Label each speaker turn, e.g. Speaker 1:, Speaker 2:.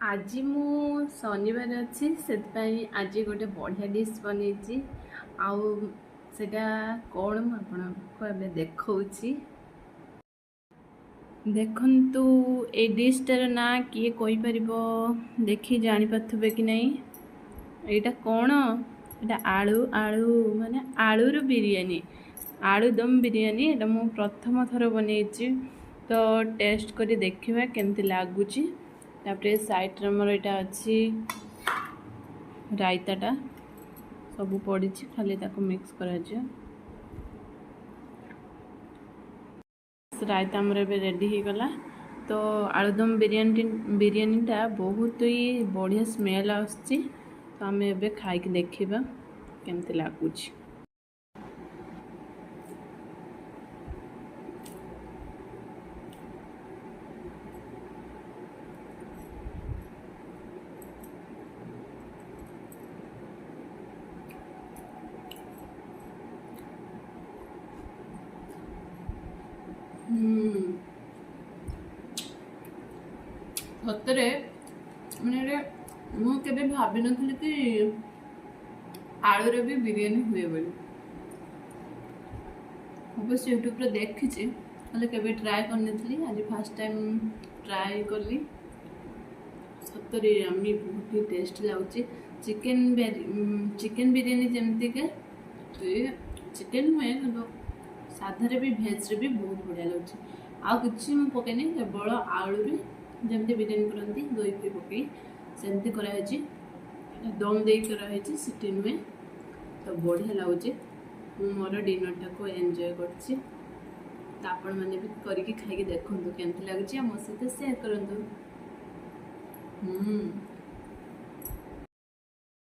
Speaker 1: ଆଜି ମୁଁ ଶନିବାର ଅଛି, ସେଥିପାଇଁ ଆଜି ଗୋଟେ ବଢ଼ିଆ ଡିଶ୍ ବନେଇଛି। ଆଉ ସେଇଟା କ'ଣ ମୁଁ ଆପଣଙ୍କୁ ଏବେ ଦେଖାଉଛି। ଦେଖନ୍ତୁ, ଏଇ ଡିଶ୍ଟାର ନାଁ କିଏ କହିପାରିବ? ଦେଖି ଜାଣିପାରୁଥିବେ କି ନାହିଁ ଏଇଟା କ'ଣ? ଏଇଟା ଆଳୁ, ଆଳୁ ମାନେ ଆଳୁର ବିରିୟାନୀ, ଆଳୁ ଦମ୍ ବିରିୟାନୀ। ଏଇଟା ମୁଁ ପ୍ରଥମ ଥର ବନେଇଛି, ତ ଟେଷ୍ଟ କରି ଦେଖିବା କେମିତି ଲାଗୁଛି। ତାପରେ ସାଇଡ଼୍ରେ ଆମର ଏଇଟା ଅଛି ରାଇତାଟା, ସବୁ ପଡ଼ିଛି, ଖାଲି ତାକୁ ମିକ୍ସ କରାଯିବ। ରାଇତା ଆମର ଏବେ ରେଡ଼ି ହେଇଗଲା। ତ ଆଳୁଦମ ବିରିୟାନୀଟା ବହୁତ ହି ବଢ଼ିଆ ସ୍ମେଲ୍ ଆସୁଛି। ତ ଆମେ ଏବେ ଖାଇକି ଦେଖିବା କେମିତି ଲାଗୁଛି। ସତରେ ମାନେ ଏଇଟା ମୁଁ କେବେ ଭାବିନଥିଲି କି ଆଳୁରେ ବି ବିରିୟାନୀ ହୁଏ ବୋଲି। ଅବଶ୍ୟ ୟୁଟ୍ୟୁବରେ ଦେଖିଛି, ହେଲେ କେବେ ଟ୍ରାଏ କରିନଥିଲି। ଆଜି ଫାର୍ଷ୍ଟ ଟାଇମ୍ ଟ୍ରାଏ କଲି। ସତରେ ଆମେ ବହୁତ ହି ଟେଷ୍ଟ ଲାଗୁଛି। ଚିକେନ୍ ବିରିୟାନୀ ଯେମିତିକା ଚିକେନ୍ ନୁହେଁ, କିନ୍ତୁ ସାଧାରେ ବି ଭେଜ୍ରେ ବି ବହୁତ ବଢ଼ିଆ ଲାଗୁଛି। ଆଉ କିଛି ମୁଁ ପକେଇନି, କେବଳ ଆଳୁରେ ଯେମିତି ବିରିୟାନୀ କରନ୍ତି ଦହି ଫହି ପକେଇ ସେମିତି କରାହେଇଛି। ଦମ୍ ଦେଇ କରାହେଇଛି, ସିଟି ନୁହେଁ। ତ ବଢ଼ିଆ ଲାଗୁଛି। ମୁଁ ମୋର ଡିନରଟାକୁ ଏନ୍ଜୟ କରୁଛି। ତ ଆପଣମାନେ ବି କରିକି ଖାଇକି ଦେଖନ୍ତୁ କେମିତି ଲାଗୁଛି, ଆଉ ମୋ ସହିତ ସେୟାର କରନ୍ତୁ।